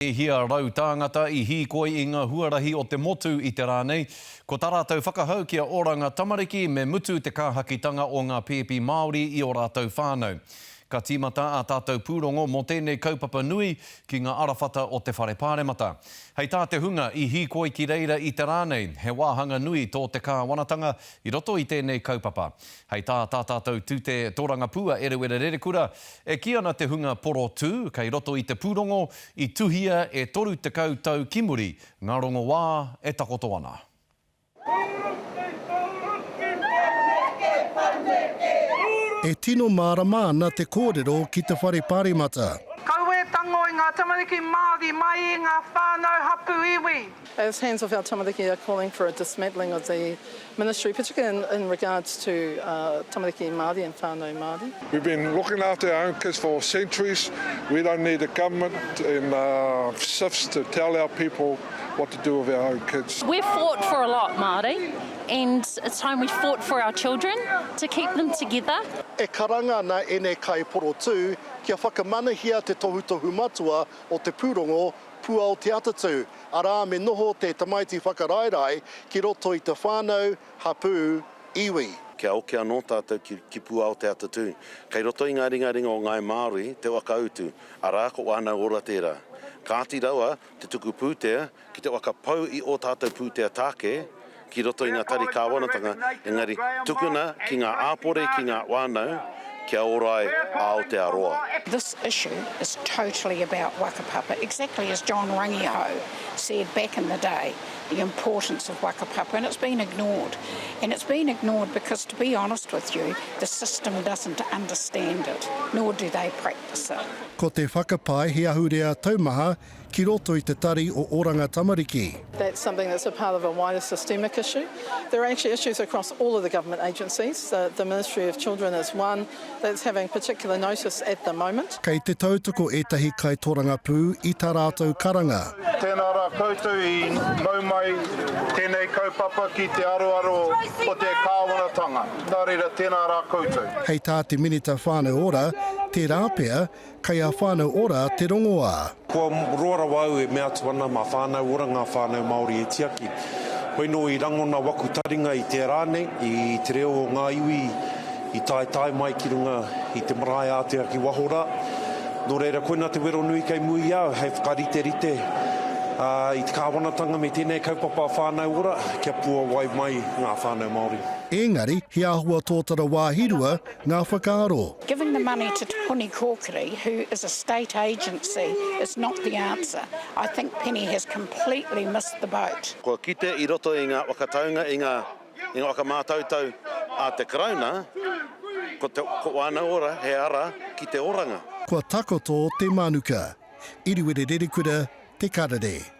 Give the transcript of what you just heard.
E hia tāngata i hīkoi i ngā huarahi o te motu i te rā nei. Ko tā rātou whakahau kia ora ngā tamariki me mutu te kāhakitanga o ngā pēpi Māori i ō rātou whānau. Ka tīmata ā tātou pūrongo mō tēnei kaupapa nui ki ngā arawhata o te Whare Pāremata. Hei tā te hunga i hīkoi ki reira i te rā nei, he wāhanga nui tō te kāwanatanga i roto i tēnei kaupapa. Hei tā tā tātou tūte tōrangapū a Eruera Rerekura, e kī ana te hunga porotū kei roto i te pūrongo i tuhia e 30 tau ki muri ngā rongoā e takoto ana. E tino mārama ana te kōrero ki te Whare Pāremata. Kaua e tango i ngā tamariki Māori mai i ngā whānau hapū iwi. As Hands Off Our Tamariki are calling for a dismantling of the ministry, particularly in, in regards to uh, tamariki Māori and whānau Māori. We've been looking after our own kids for centuries. We don't need the government and uh, SIFs to tell our people what to do with our own kids. We've fought for a lot, Māori, and it's time we fought for our children to keep them together. E karanga ana ēnei kaiporotū kia whakamanahia te tohutohu matua o te pūrongo Pua o Te Atatū, arā me noho te tamaiti whakaraerae ki roto i te whānau, hapū, iwi. Kia oke anō tātou ki, ki Pua o Te Atatū. Kei roto i ngā ringaringa o Ngāi Māori te waka utu, arā ko Whānau Ora tērā. Kāti rawa te tuku pūtea ki te waka pou i ō tātou pūtea tāke ki roto i ngā tari kāwanatanga, engari tukuna ki ngā āpore, ki ngā whānau kia ora ai a Aotearoa. This issue is totally about whakapapa, exactly as John Rangihau said back in the day, the importance of whakapapa, and it's been ignored. And it's been ignored because, to be honest with you, the system doesn't understand it, nor do they practice it. Ko te whakapae he ahurea taumaha ki roto i te Tari o Oranga Tamariki. That's something that's a part of a wider systemic issue. There are actually issues across all of the government agencies. The, the Ministry of Children is one that's having particular notice at the moment. Kei te tautoko ētahi kaitorangapū i tā rātou karanga. Tēnā rā koutou i mau mai tēnei kaupapa ki te aroaro o te Kāwanatanga. Nā reira, tēnā rā koutou. Hei tā te Minita Whānau Ora, tērā pea, Kei a Whānau Ora te rongoā. Kua roa rawa au e mea atu ana mā Whānau Ora ngā whānau Māori e tiaki. Hoi nō i rangona waku taringa i te rā nei, i te reo o ngā iwi i taetae mai ki runga i te marae ātea ki waho rā. Nō reira, koina te wero nui kei mua i a au hei whakariterite i te kāwanatanga me tēnei kaupapa a Whānau Ora kia puawai mai ngā whānau Māori. Engari, he āhua tōtara wāhirua ngā whakaaro. Giving the money to Te Puni Kōkiri, who is a state agency, is not the answer. I think Penny has completely missed the boat. Kua kite i roto i ngā whakataunga, i ngā, i ngā whakamātautau a te Karauna, ko te, ko Whānau Ora he ara ki te oranga. Kua takoto te manuka. Iriwiri Rerekura, Te Karere.